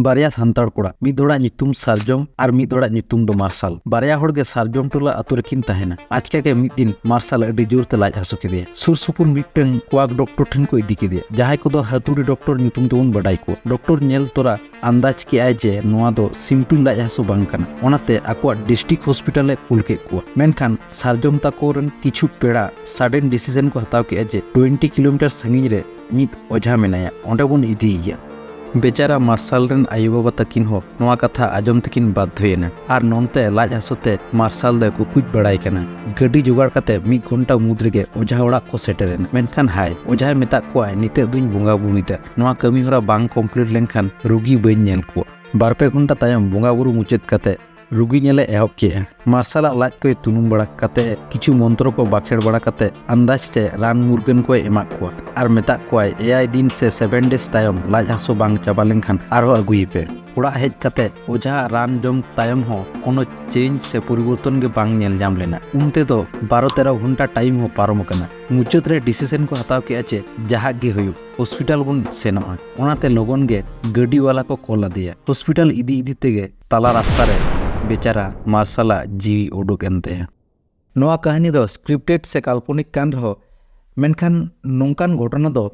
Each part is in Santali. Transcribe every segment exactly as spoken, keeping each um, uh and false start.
ᱵᱟᱨᱭᱟ ᱥᱟᱱᱛᱟᱲ ᱠᱚᱲᱟ, ᱢᱤᱫ ᱦᱚᱲᱟᱜ ᱧᱩᱛᱩᱢ ᱥᱟᱨᱡᱚᱢ ᱟᱨ ᱢᱤᱫ ᱦᱚᱲᱟᱜ ᱧᱩᱛᱩᱢ ᱫᱚ ᱢᱟᱨᱥᱟᱞ᱾ ᱵᱟᱨᱭᱟ ᱦᱚᱲ ᱜᱮ ᱥᱟᱨᱡᱚᱢ ᱴᱚᱞᱟ ᱟᱛᱳ ᱨᱮᱠᱤᱱ ᱛᱟᱦᱮᱱᱟ᱾ ᱟᱪᱠᱟ ᱜᱮ ᱢᱤᱫ ᱫᱤᱱ ᱢᱟᱨᱥᱟᱞ ᱟᱹᱰᱤ ᱡᱳᱨ ᱛᱮ ᱞᱟᱡ ᱦᱟᱹᱥᱩ ᱠᱮᱫᱮᱭᱟ᱾ ᱥᱩᱨ ᱥᱩᱯᱩᱨ ᱢᱤᱫᱴᱟᱝ ᱠᱚᱣᱟᱠ ᱰᱚᱠᱴᱚᱨ ᱴᱷᱮᱱ ᱠᱚ ᱤᱫᱤ ᱠᱮᱫᱮᱭᱟ, ᱡᱟᱦᱟᱸᱭ ᱠᱚᱫᱚ ᱦᱟᱹᱛᱩᱲᱤ ᱰᱚᱠᱴᱚᱨ ᱧᱩᱛᱩᱢ ᱛᱮᱵᱚᱱ ᱵᱟᱰᱟᱭ ᱠᱚᱣᱟ᱾ ᱰᱚᱠᱴᱚᱨ ᱧᱮᱞ ᱛᱚᱨᱟ ᱟᱱᱫᱟᱡᱽ ᱠᱮᱜᱼᱟᱭ ᱡᱮ ᱱᱚᱣᱟ ᱫᱚ simple ᱞᱟᱡ ᱦᱟᱹᱥᱩ ᱵᱟᱝ ᱠᱟᱱᱟ, ᱚᱱᱟᱛᱮ ᱟᱠᱚᱣᱟᱜ district hospital ᱮ ᱠᱩᱞ ᱠᱮᱫ ᱠᱚᱣᱟ᱾ ᱢᱮᱱᱠᱷᱟᱱ ᱥᱟᱨᱡᱚᱢ ᱛᱟᱠᱚ ᱨᱮᱱ ᱠᱤᱪᱷᱩ ᱯᱮᱲᱟ sudden decision ᱠᱚ ᱦᱟᱛᱟᱣ ᱠᱮᱜᱼᱟ ᱡᱮ twenty kilometer ᱥᱟᱺᱜᱤᱧ ᱨᱮ ᱢᱤᱫ ᱚᱡᱷᱟ ᱢᱮᱱᱟᱭᱟ, ᱚᱸᱰᱮ ᱵᱚᱱ ᱤᱫᱤᱭᱮᱭᱟ᱾ ᱵᱮᱪᱟᱨᱟ ᱢᱟᱨᱥᱟᱞ ᱨᱮᱱ ᱟᱭᱳᱼᱵᱟᱵᱟ ᱛᱟᱹᱠᱤᱱ ᱦᱚᱸ ᱱᱚᱣᱟ ᱠᱟᱛᱷᱟ ᱟᱸᱡᱚᱢ ᱛᱮᱠᱤᱱ ᱵᱟᱫᱽᱫᱷᱚᱭᱮᱱᱟ ᱟᱨ ᱱᱚᱱᱛᱮ ᱞᱟᱡ ᱦᱟᱹᱥᱩ ᱛᱮ ᱢᱟᱨᱥᱟᱞ ᱫᱚᱭ ᱠᱩᱠᱩᱡ ᱵᱟᱲᱟᱭ ᱠᱟᱱᱟ᱾ ᱜᱟᱹᱰᱤ ᱡᱚᱜᱟᱲ ᱠᱟᱛᱮ ᱢᱤᱫ ᱜᱷᱚᱱᱴᱟ ᱢᱩᱫᱽ ᱨᱮᱜᱮ ᱚᱡᱷᱟ ᱚᱲᱟᱜ ᱠᱚ ᱥᱮᱴᱮᱨᱮᱱᱟ᱾ ᱢᱮᱱᱠᱷᱟᱱ ᱦᱟᱭ, ᱚᱡᱷᱟᱭ ᱢᱮᱛᱟᱜ ᱠᱚᱣᱟᱭ, "ᱱᱤᱛᱚᱜ ᱫᱩᱧ ᱵᱚᱸᱜᱟ ᱵᱩᱨᱩᱭᱮᱫᱟ, ᱱᱚᱣᱟ ᱠᱟᱹᱢᱤ ᱦᱚᱨᱟ ᱵᱟᱝ complete ᱞᱮᱱᱠᱷᱟᱱ ᱨᱩᱜᱤ ᱵᱟᱹᱧ ᱧᱮᱞ ᱠᱚᱣᱟ᱾" ᱵᱟᱨ ᱯᱮ ᱜᱷᱚᱱᱴᱟ ᱛᱟᱭᱚᱢ ᱵᱚᱸᱜᱟ ᱵᱩᱨᱩ ᱢᱩᱪᱟᱹᱫ ᱠᱟᱛᱮ ᱨᱩᱜᱤ ᱧᱮᱞᱮ ᱮᱦᱚᱵ ᱠᱮᱜᱼᱟ᱾ ᱢᱟᱨᱥᱟᱞᱟᱜ ᱞᱟᱡ ᱠᱚᱭ ᱛᱩᱱᱩᱢ ᱵᱟᱲᱟ ᱠᱟᱛᱮ ᱠᱤᱪᱷᱩ ᱢᱚᱱᱛᱨᱚ ᱠᱚ ᱵᱟᱠᱷᱮᱲ ᱵᱟᱲᱟ ᱠᱟᱛᱮ ᱟᱱᱫᱟᱡᱽ ᱛᱮ ᱨᱟᱱ ᱢᱩᱨᱜᱟᱹᱱ ᱠᱚᱭ ᱮᱢᱟᱫ ᱠᱚᱣᱟ ᱟᱨ ᱢᱮᱛᱟᱜ ᱠᱚᱣᱟᱭ, "ᱮᱭᱟᱭ ᱫᱤᱱ ᱥᱮ seven days ᱛᱟᱭᱚᱢ ᱞᱟᱡ ᱦᱟᱹᱥᱩ ᱵᱟᱝ ᱪᱟᱵᱟ ᱞᱮᱱᱠᱷᱟᱱ ᱟᱨᱦᱚᱸ ᱟᱹᱜᱩᱭᱮᱯᱮ᱾" ᱚᱲᱟᱜ ᱦᱮᱡ ᱠᱟᱛᱮ ᱚᱡᱷᱟ ᱨᱟᱱ ᱡᱚᱢ ᱛᱟᱭᱚᱢ ᱦᱚᱸ ᱠᱳᱱᱳ change ᱥᱮ ᱯᱚᱨᱤᱵᱚᱨᱛᱚᱱ ᱜᱮ ᱵᱟᱝ ᱧᱮᱞ ᱧᱟᱢ ᱞᱮᱱᱟ᱾ ᱩᱱ ᱛᱮᱫᱚ ᱵᱟᱨᱚ ᱛᱮᱨᱚ ᱜᱷᱚᱱᱴᱟ time ᱦᱚᱸ ᱯᱟᱨᱚᱢ ᱟᱠᱟᱱᱟ᱾ ᱢᱩᱪᱟᱹᱫ ᱨᱮ decision ᱠᱚ ᱦᱟᱛᱟᱣ ᱠᱮᱜᱼᱟ ᱡᱮ ᱡᱟᱦᱟᱸ ᱜᱮ ᱦᱩᱭᱩᱜ, hospital ᱵᱚᱱ ᱥᱮᱱᱚᱜᱼᱟ᱾ ᱚᱱᱟᱛᱮ ᱞᱚᱜᱚᱱ ᱜᱮ ᱜᱟᱹᱰᱤ ᱵᱟᱞᱟ ᱠᱚ call ᱟᱫᱮᱭᱟ᱾ Hospital ᱤᱫᱤ ᱤᱫᱤ ᱛᱮᱜᱮ ᱛᱟᱞᱟ ᱨᱟᱥᱛᱟ ᱨᱮ ᱵᱮᱪᱟᱨᱟ ᱢᱟᱨᱥᱟᱞᱟᱜ ᱡᱤᱣᱤ ᱩᱰᱩᱠ ᱮᱱ ᱛᱟᱭᱟ᱾ ᱱᱚᱣᱟ ᱠᱟᱹᱦᱱᱤ ᱫᱚ scripted ᱥᱮ ᱠᱟᱞᱯᱚᱱᱤᱠ ᱠᱟᱱ ᱨᱮᱦᱚᱸ, ᱢᱮᱱᱠᱷᱟᱱ ᱱᱚᱝᱠᱟᱱ ᱜᱷᱚᱴᱚᱱᱟ ᱫᱚ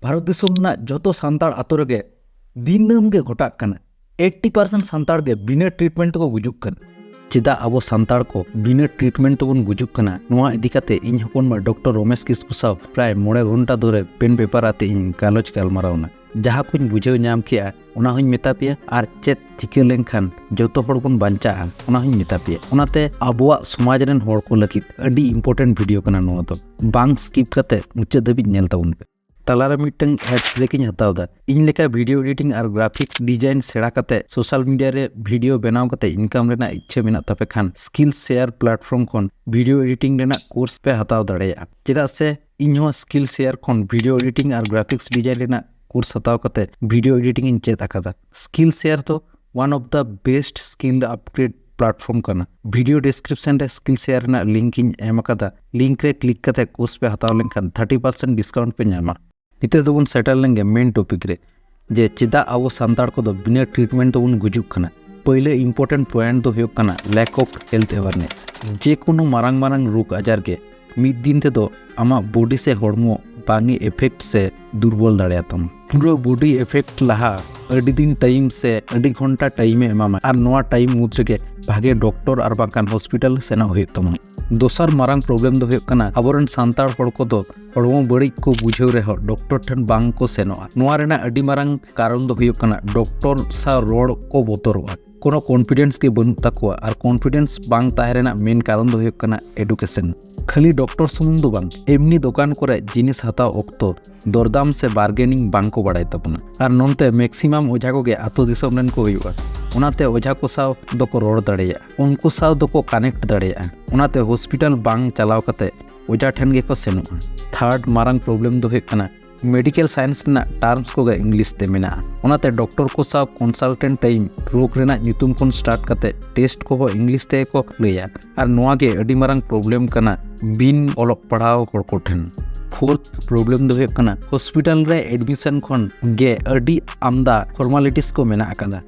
ᱵᱷᱟᱨᱚᱛ ᱫᱤᱥᱚᱢ ᱨᱮᱱᱟᱜ ᱡᱚᱛᱚ ᱥᱟᱱᱛᱟᱲ ᱟᱛᱳ ᱨᱮᱜᱮ ᱫᱤᱱᱟᱹᱢ ᱜᱮ ᱜᱷᱚᱴᱟᱜ ᱠᱟᱱᱟ᱾ eighty percent ᱥᱟᱱᱛᱟᱲ ᱜᱮ ᱵᱤᱱᱟᱹ treatment ᱛᱮᱠᱚ ᱜᱩᱡᱩᱜ ᱠᱟᱱᱟ᱾ ᱪᱮᱫᱟᱜ ᱟᱵᱚ ᱥᱟᱱᱛᱟᱲ ᱠᱚ ᱵᱤᱱᱟᱹ treatment ᱛᱮᱵᱚᱱ ᱜᱩᱡᱩᱜ ᱠᱟᱱᱟ? ᱱᱚᱣᱟ ᱤᱫᱤ ᱠᱟᱛᱮ ᱤᱧ ᱦᱚᱯᱚᱱ ᱢᱟ ᱰᱚᱠᱴᱚᱨ ᱨᱚᱢᱮᱥ ᱠᱤᱥᱠᱩ ᱥᱟᱶ ᱯᱨᱟᱭ ᱢᱚᱬᱮ ᱜᱷᱚᱱᱴᱟ ᱫᱷᱚᱨᱮ pen paper ᱟᱛᱮ ᱤᱧ ᱜᱟᱞᱚᱪ ᱜᱟᱞᱢᱟᱨᱟᱣ ᱮᱱᱟ᱾ ᱡᱟᱦᱟᱸ ᱠᱚᱧ ᱵᱩᱡᱷᱟᱹᱣ ᱧᱟᱢ ᱠᱮᱜᱼᱟ, ᱚᱱᱟ ᱦᱚᱸᱧ ᱢᱮᱛᱟ ᱯᱮᱭᱟ, ᱟᱨ ᱪᱮᱫ ᱪᱤᱠᱟᱹ ᱞᱮᱱᱠᱷᱟᱱ ᱡᱚᱛᱚ ᱦᱚᱲ ᱵᱚᱱ ᱵᱟᱧᱪᱟᱜᱼᱟ, ᱚᱱᱟ ᱦᱚᱸᱧ ᱢᱮᱛᱟ ᱯᱮᱭᱟ᱾ ᱚᱱᱟᱛᱮ ᱟᱵᱚᱣᱟᱜ ᱥᱚᱢᱟᱡᱽ ᱨᱮᱱ ᱦᱚᱲ ᱠᱚ ᱞᱟᱹᱜᱤᱫ ᱟᱹᱰᱤ important video ᱠᱟᱱᱟ ᱱᱚᱣᱟ ᱫᱚ᱾ ᱵᱟᱝ skip ᱠᱟᱛᱮ ᱢᱩᱪᱟᱹᱫ ᱫᱷᱟᱹᱵᱤᱡ ᱧᱮᱞ ᱛᱟᱵᱚᱱ ᱯᱮ᱾ ᱛᱟᱞᱟᱨᱮ ᱢᱤᱫᱴᱟᱝ ads break ᱤᱧ ᱦᱟᱛᱟᱣ ᱮᱫᱟ᱾ ᱤᱧ ᱞᱮᱠᱟ video editing ᱟᱨ graphics design ᱥᱮᱬᱟ ᱠᱟᱛᱮ social media ᱨᱮ video ᱵᱮᱱᱟᱣ ᱠᱟᱛᱮ income ᱨᱮᱱᱟᱜ ᱤᱪᱪᱷᱟᱹ ᱢᱮᱱᱟᱜ ᱛᱟᱯᱮ ᱠᱷᱟᱱ, Skillshare platform ᱠᱷᱚᱱ video editing ᱨᱮᱱᱟᱜ course ᱯᱮ ᱦᱟᱛᱟᱣ ᱫᱟᱲᱮᱭᱟᱜᱼᱟ᱾ ᱪᱮᱫᱟᱜ ᱥᱮ ᱤᱧ ᱦᱚᱸ Skillshare ᱠᱷᱚᱱ video editing ᱟᱨ graphics design ᱨᱮᱱᱟᱜ course ᱦᱟᱛᱟᱣ ᱠᱟᱛᱮ video editing ᱤᱧ ᱪᱮᱫ ᱟᱠᱟᱫᱟ᱾ Skillshare ᱫᱚ one of the best skill upgrade platform ᱠᱟᱱᱟ᱾ Video description ᱨᱮ Skillshare ᱨᱮᱱᱟᱜ link ᱤᱧ ᱮᱢ ᱟᱠᱟᱫᱟ᱾ Link ᱨᱮ click ᱠᱟᱛᱮ course ᱯᱮ ᱦᱟᱛᱟᱣ ᱞᱮᱱᱠᱷᱟᱱ thirty percent discount ᱯᱮ ᱧᱟᱢᱟ᱾ ᱱᱤᱛᱚᱜ ᱫᱚᱵᱚᱱ settle ᱞᱮᱱ ᱜᱮ main topic ᱨᱮ᱾ ᱡᱮ ᱪᱮᱫᱟᱜ ᱟᱵᱚ ᱥᱟᱱᱛᱟᱲ ᱠᱚᱫᱚ ᱵᱤᱱᱟᱹ ᱴᱨᱤᱴᱢᱮᱱᱴ ᱛᱮᱵᱚᱱ ᱜᱩᱡᱩᱜ ᱠᱟᱱᱟ᱾ ᱯᱳᱭᱞᱳ ᱤᱢᱯᱚᱨᱴᱮᱱᱴ ᱯᱚᱭᱮᱱᱴ ᱫᱚ ᱦᱩᱭᱩᱜ ᱠᱟᱱᱟ lack of health awareness᱾ ᱡᱮ ᱠᱳᱱᱳ ᱢᱟᱨᱟᱝ ᱢᱟᱨᱟᱝ ᱨᱳᱜᱽ ᱟᱡᱟᱨ ᱜᱮ ᱢᱤᱫ ᱫᱤᱱ ᱛᱮᱫᱚ ᱟᱢᱟᱜ ᱵᱚᱰᱤ ᱥᱮ ᱦᱚᱲᱢᱚ ᱵᱟᱝ ᱮ ᱮᱯᱷᱮᱠᱴ ᱥᱮ ᱫᱩᱨᱵᱚᱞ ᱫᱟᱲᱮᱭᱟᱛᱟᱢᱟ᱾ ᱯᱩᱨᱟᱹ ᱵᱚᱰᱤ ᱮᱯᱷᱮᱠᱴ ᱞᱟᱦᱟ ᱟᱹᱰᱤ ᱫᱤᱱ ᱴᱟᱭᱤᱢ ᱥᱮ ᱟᱹᱰᱤ ᱜᱷᱚᱱᱴᱟ ᱴᱟᱭᱤᱢ ᱮ ᱮᱢᱟᱢᱟ, ᱟᱨ ᱱᱚᱣᱟ ᱴᱟᱭᱤᱢ ᱢᱩᱫᱽ ᱨᱮᱜᱮ ᱵᱷᱟᱜᱮ ᱰᱚᱠᱴᱚᱨ ᱟᱨ ᱵᱟᱝᱠᱷᱟᱱ ᱦᱚᱥᱯᱤᱴᱟᱞ ᱥᱮᱱᱚᱜ ᱦᱩᱭᱩᱜ ᱛᱟᱢᱟ᱾ ᱫᱚᱥᱟᱨ ᱢᱟᱨᱟᱝ ᱯᱨᱚᱵᱞᱮᱢ ᱫᱚ ᱦᱩᱭᱩᱜ ᱠᱟᱱᱟ, ᱟᱵᱚᱨᱮᱱ ᱥᱟᱱᱛᱟᱲ ᱦᱚᱲ ᱠᱚᱫᱚ ᱦᱚᱲᱢᱚ ᱵᱟᱹᱲᱤᱡ ᱠᱚ ᱵᱩᱡᱷᱟᱹᱣ ᱨᱮᱦᱚᱸ ᱰᱚᱠᱴᱚᱨ ᱴᱷᱮᱱ ᱵᱟᱝ ᱠᱚ ᱥᱮᱱᱚᱜᱼᱟ᱾ ᱱᱚᱣᱟ ᱨᱮᱱᱟᱜ ᱟᱹᱰᱤ ᱢᱟᱨᱟᱝ ᱠᱟᱨᱚᱱ ᱫᱚ ᱦᱩᱭᱩᱜ ᱠᱟᱱᱟ ᱰᱚᱠᱴᱚᱨ ᱥᱟᱶ ᱨᱚᱲ ᱠᱚ ᱵᱚᱛᱚᱨᱚᱜᱼᱟ᱾ ᱠᱳᱱᱳ ᱠᱚᱱᱯᱷᱤᱰᱮᱱᱥ ᱜᱮ ᱵᱟᱹᱱᱩᱜ ᱛᱟᱠᱚᱣᱟ, ᱟᱨ ᱠᱚᱱᱯᱷᱤᱰᱮᱱᱥ ᱵᱟᱝ ᱛᱟᱦᱮᱸ ᱨᱮᱱᱟᱜ ᱢᱮᱱ ᱠᱟᱨᱚᱱ ᱫᱚ ᱦᱩᱭᱩᱜ ᱠᱟᱱᱟ ᱮᱰᱩᱠᱮᱥᱚᱱ᱾ ᱠᱷᱟᱹᱞᱤ ᱰᱚᱠᱴᱚᱨ ᱥᱩᱢᱩᱝ ᱫᱚ ᱵᱟᱝ, ᱮᱢᱱᱤ ᱫᱚᱠᱟᱱ ᱠᱚᱨᱮ ᱡᱤᱱᱤᱥ ᱦᱟᱛᱟᱣ ᱚᱠᱛᱚ ᱫᱚᱨᱫᱟᱢ ᱥᱮ ᱵᱟᱨᱜᱮᱱᱤᱝ ᱵᱟᱝ ᱠᱚ ᱵᱟᱲᱟᱭ ᱛᱟᱵᱚᱱᱟ᱾ ᱟᱨ ᱱᱚᱱᱛᱮ ᱢᱮᱠᱥᱤᱢᱟᱢ ᱚᱡᱷᱟ ᱠᱚᱜᱮ ᱟᱛᱳ ᱫᱤᱥᱚᱢ ᱨᱮᱱ ᱠᱚ ᱦᱩᱭᱩᱜᱼᱟ, ᱚᱱᱟᱛᱮ ᱚᱡᱷᱟ ᱠᱚ ᱥᱟᱶ ᱫᱚᱠᱚ ᱨᱚᱲ ᱫᱟᱲᱮᱭᱟᱜᱼᱟ, ᱩᱱᱠᱩ ᱥᱟᱶ ᱫᱚᱠᱚ ᱠᱟᱱᱮᱠᱴ ᱫᱟᱲᱮᱭᱟᱜᱼᱟ, ᱚᱱᱟᱛᱮ ᱦᱚᱥᱯᱤᱴᱟᱞ ᱵᱟᱝ ᱪᱟᱞᱟᱣ ᱠᱟᱛᱮ ᱚᱡᱷᱟ ᱴᱷᱮᱱ ᱜᱮᱠᱚ ᱥᱮᱱᱚᱜᱼᱟ᱾ ᱛᱷᱟᱨᱰ ᱢᱟᱨᱟᱝ ᱯᱨᱚᱵᱞᱮᱢ ᱫᱚ ᱦᱩᱭᱩᱜ ᱠᱟᱱᱟ, ᱢᱮᱰᱤᱠᱮᱞ ᱥᱟᱭᱮᱱᱥ ᱨᱮᱱᱟᱜ ᱴᱟᱨᱢᱥ ᱠᱚᱜᱮ ᱤᱝᱞᱤᱥ ᱛᱮ ᱢᱮᱱᱟᱜᱼᱟ, ᱚᱱᱟᱛᱮ ᱰᱚᱠᱴᱚᱨ ᱠᱚ ᱥᱟᱶ ᱠᱚᱱᱥᱟᱞᱴᱮᱱᱴ ᱴᱟᱭᱤᱢ ᱨᱳᱜᱽ ᱨᱮᱱᱟᱜ ᱧᱩᱛᱩᱢ ᱠᱷᱚᱱ ᱥᱴᱟᱨᱴ ᱠᱟᱛᱮ ᱴᱮᱥᱴ ᱠᱚᱦᱚᱸ ᱤᱝᱞᱤᱥ ᱛᱮᱜᱮ ᱠᱚ ᱞᱟᱹᱭᱟ᱾ ᱟᱨ ᱱᱚᱣᱟ ᱜᱮ ᱟᱹᱰᱤ ᱢᱟᱨᱟᱝ ᱯᱨᱚᱵᱞᱮᱢ ᱠᱟᱱᱟ ᱵᱤᱱ ᱚᱞᱚᱜ ᱯᱟᱲᱦᱟᱣ ᱦᱚᱲ ᱠᱚᱴᱷᱮᱱ᱾ ᱯᱷᱳᱨᱛᱷ ᱯᱨᱚᱵᱞᱮᱢ ᱫᱚ ᱦᱩᱭᱩᱜ ᱠᱟᱱᱟ, ᱦᱚᱥᱯᱤᱴᱟᱞ ᱨᱮ ᱮᱰᱢᱤᱥᱚᱱ ᱠᱷᱚᱱ ᱜᱮ ᱟᱹᱰᱤ ᱟᱢᱫᱟ ᱯᱷᱚᱨᱢᱟᱞᱤᱴᱤᱥ ᱠᱚ ᱢᱮᱱᱟᱜ ᱟᱠᱟᱫᱟ,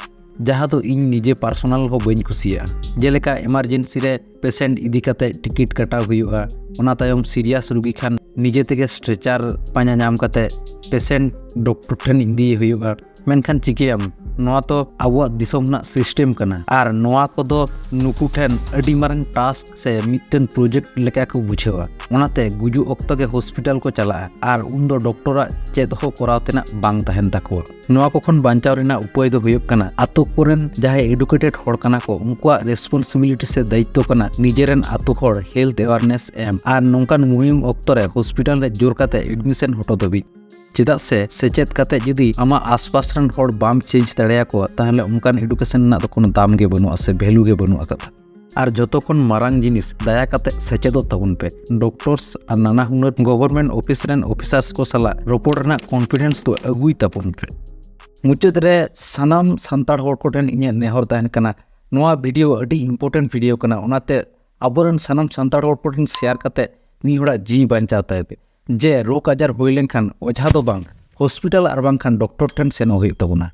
ᱡᱟᱦᱟᱸ ᱫᱚ ᱤᱧ ᱱᱤᱡᱮ ᱯᱟᱨᱥᱚᱱᱟᱞ ᱦᱚᱸ ᱵᱟᱹᱧ ᱠᱩᱥᱤᱭᱟᱜᱼᱟ᱾ ᱡᱮᱞᱮᱠᱟ ᱮᱢᱟᱨᱡᱮᱱᱥᱤ ᱨᱮ ᱯᱮᱥᱮᱱᱴ ᱤᱫᱤ ᱠᱟᱛᱮ ᱴᱤᱠᱤᱴ ᱠᱟᱴᱟᱣ ᱦᱩᱭᱩᱜᱼᱟ, ᱚᱱᱟ ᱛᱟᱭᱚᱢ ᱥᱤᱨᱤᱭᱟᱥ ᱨᱩᱜᱤ ᱠᱷᱟᱱ ᱱᱤᱡᱮ ᱛᱮᱜᱮ ᱥᱴᱨᱮᱪᱟᱨ ᱯᱟᱸᱡᱟ ᱧᱟᱢ ᱠᱟᱛᱮ ᱯᱮᱥᱮᱱᱴ ᱰᱚᱠᱴᱚᱨ ᱴᱷᱮᱱ ᱤᱫᱤ ᱦᱩᱭᱩᱜᱼᱟ᱾ ᱢᱮᱱᱠᱷᱟᱱ ᱪᱤᱠᱟᱹᱭᱟᱢ, ᱱᱚᱣᱟ ᱛᱚ ᱟᱵᱚᱣᱟᱜ ᱫᱤᱥᱚᱢ ᱨᱮᱱᱟᱜ ᱥᱤᱥᱴᱮᱢ ᱠᱟᱱᱟ, ᱟᱨ ᱱᱚᱣᱟ ᱠᱚᱫᱚ ᱱᱩᱠᱩ ᱴᱷᱮᱱ ᱟᱹᱰᱤ ᱢᱟᱨᱟᱝ ᱴᱟᱥᱠ ᱥᱮ ᱢᱤᱫᱴᱮᱱ ᱯᱨᱚᱡᱮᱠᱴ ᱞᱮᱠᱟ ᱠᱚ ᱵᱩᱡᱷᱟᱹᱣᱟ᱾ ᱚᱱᱟᱛᱮ ᱜᱩᱡᱩᱜ ᱚᱠᱛᱚ ᱜᱮ ᱦᱚᱥᱯᱤᱴᱟᱞ ᱠᱚ ᱪᱟᱞᱟᱜᱼᱟ, ᱟᱨ ᱩᱱᱫᱚ ᱰᱚᱠᱴᱚᱨᱟᱜ ᱪᱮᱫ ᱦᱚᱸ ᱠᱚᱨᱟᱣ ᱛᱮᱱᱟᱜ ᱵᱟᱝ ᱛᱟᱦᱮᱱ ᱛᱟᱠᱚᱣᱟ᱾ ᱱᱚᱣᱟ ᱠᱚ ᱠᱷᱚᱱ ᱵᱟᱧᱪᱟᱣ ᱨᱮᱱᱟᱜ ᱩᱯᱟᱹᱭ ᱫᱚ ᱦᱩᱭᱩᱜ ᱠᱟᱱᱟ, ᱟᱛᱳ ᱠᱚᱨᱮᱱ ᱡᱟᱦᱟᱸᱭ ᱮᱰᱩᱠᱮᱴᱮᱰ ᱦᱚᱲ ᱠᱟᱱᱟ ᱠᱚ, ᱩᱱᱠᱩᱣᱟᱜ ᱨᱮᱥᱯᱚᱱᱥᱤᱵᱤᱞᱤᱴᱤ ᱥᱮ ᱫᱟᱭᱤᱛᱛᱚ ᱠᱟᱱᱟ ᱱᱤᱡᱮᱨᱮᱱ ᱟᱛᱳ ᱦᱚᱲ ᱦᱮᱞᱛᱷ ᱮᱣᱟᱨᱱᱮᱥ ᱮᱢ, ᱟᱨ ᱱᱚᱝᱠᱟᱱ ᱢᱩᱦᱤᱢ ᱚᱠᱛᱚ ᱨᱮ ᱦᱚᱥᱯᱤᱴᱟᱞ ᱨᱮ ᱡᱳᱨ ᱠᱟᱛᱮ ᱮᱰᱢᱤᱥᱚᱱ ᱦᱚᱴᱚ ᱫᱷᱟᱹᱵᱤᱡ᱾ ᱪᱮᱫᱟᱜ ᱥᱮ ᱥᱮᱪᱮᱫ ᱠᱟᱛᱮ ᱡᱩᱫᱤ ᱟᱢᱟᱜ ᱟᱥᱯᱟᱥ ᱨᱮᱱ ᱦᱚᱲ ᱵᱟᱢ ᱪᱮᱧᱡᱽ ᱫᱟᱲᱮᱭᱟᱠᱚᱣᱟ, ᱛᱟᱦᱚᱞᱮ ᱚᱱᱠᱟᱱ ᱮᱰᱩᱠᱮᱥᱚᱱ ᱨᱮᱱᱟᱜ ᱫᱚ ᱠᱳᱱᱳ ᱫᱟᱢ ᱜᱮ ᱵᱟᱹᱱᱩᱜᱼᱟ ᱥᱮ ᱵᱷᱮᱞᱩ ᱜᱮ ᱵᱟᱹᱱᱩᱜ ᱟᱠᱟᱫᱟ᱾ ᱟᱨ ᱡᱚᱛᱚ ᱠᱷᱚᱱ ᱢᱟᱨᱟᱝ ᱡᱤᱱᱤᱥ, ᱫᱟᱭᱟ ᱠᱟᱛᱮ ᱥᱮᱪᱮᱫᱚᱜ ᱛᱟᱵᱚᱱ ᱯᱮ᱾ ᱰᱚᱠᱴᱚᱨᱥ ᱟᱨ ᱱᱟᱱᱟ ᱦᱩᱱᱟᱹᱨ ᱜᱚᱵᱷᱚᱨᱱᱢᱮᱱᱴ ᱚᱯᱷᱤᱥ ᱨᱮᱱ ᱚᱯᱷᱤᱥᱟᱨᱥ ᱠᱚ ᱥᱟᱞᱟᱜ ᱨᱚᱯᱚᱲ ᱨᱮᱱᱟᱜ ᱠᱚᱱᱯᱷᱤᱰᱮᱱᱥ ᱫᱚ ᱟᱹᱜᱩᱭ ᱛᱟᱵᱚᱱ ᱯᱮ᱾ ᱢᱩᱪᱟᱹᱫ ᱨᱮ ᱥᱟᱱᱟᱢ ᱥᱟᱱᱛᱟᱲ ᱦᱚᱲ ᱠᱚᱴᱷᱮᱱ ᱤᱧᱟᱹᱜ ᱱᱮᱦᱚᱨ ᱛᱟᱦᱮᱱ ᱠᱟᱱᱟ, ᱱᱚᱣᱟ ᱵᱷᱤᱰᱤᱭᱳ ᱟᱹᱰᱤ ᱤᱢᱯᱚᱨᱴᱮᱱᱴ ᱵᱷᱤᱰᱤᱭᱳ ᱠᱟᱱᱟ, ᱚᱱᱟᱛᱮ ᱟᱵᱚᱨᱮᱱ ᱥᱟᱱᱟᱢ ᱥᱟᱱᱛᱟᱲ ᱦᱚᱲ ᱠᱚᱴᱷᱮᱱ ᱥᱮᱭᱟᱨ ᱠᱟᱛᱮ ᱢᱤᱫ ᱦᱚᱲᱟᱜ ᱡᱤᱣᱤ ᱵᱟᱧᱪᱟᱣ ᱛᱟᱭ ᱯᱮ᱾ ᱡᱮ ᱨᱳᱜᱽ ᱟᱡᱟᱨ ᱦᱩᱭ ᱞᱮᱱᱠᱷᱟᱱ ᱚᱡᱷᱟ ᱫᱚ ᱵᱟᱝ, ᱦᱚᱥᱯᱤᱴᱟᱞ ᱟᱨ ᱵᱟᱝᱠᱷᱟᱱ ᱰᱚᱠᱴᱚᱨ ᱴᱷᱮᱱ ᱥᱮᱱᱚᱜ ᱦᱩᱭᱩᱜ ᱛᱟᱵᱚᱱᱟ᱾